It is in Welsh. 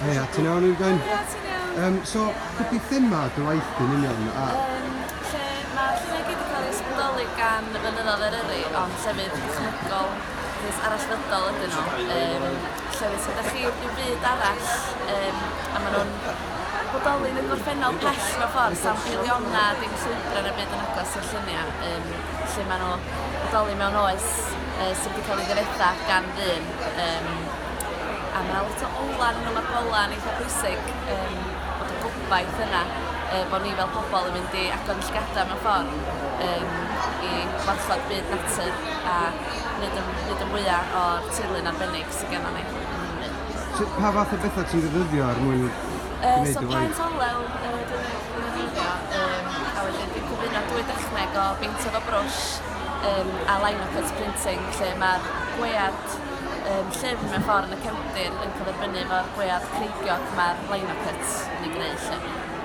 Heia, ti'n iawn Huw? Ie, ti'n iawn. So, be 'di thema dy waith di'n union? A... Lle mae'r lluniau gyd wedi cael eu ysbrydoli gan fynyddoedd Eryri, ond llefydd dychmygol, llefydd arallfydol ydyn nhw. Llefydd sydd â chi rhyw byd arall, a maen nhw'n bodoli yn y gorffennol pell mewn ffordd, sa'm miliynau, dim llwybrau na byd yn agos i'r lluniau, lle maen nhw bodoli mewn oes sydd wedi cael ei ddifetha gan ddyn. A mae 'na lot o olau yn nhw, mae'r golau yn eitha pwysig, bod y gobaith yna, bod ni fel pobl yn mynd i agor ein llygadau mewn ffordd i warchod byd natur a wneud y, wneud y mwyaf o'r tirlun arbennig sydd gennym ni yng Nghymru. So, pa fath o bethau ti'n ddefnyddio er mwyn gwneud So dy waith? Paent olew dwi'n ddefnyddio, a wedyn dwi'n cyfuno dwy dechneg o beintio efo brwsh a linocut printing, lle mae'r gwead llyfn mewn ffordd yn y cefndir yn cyferbynnu efo'r gwead creigiog mae'r linocut yn ei greu 'lly.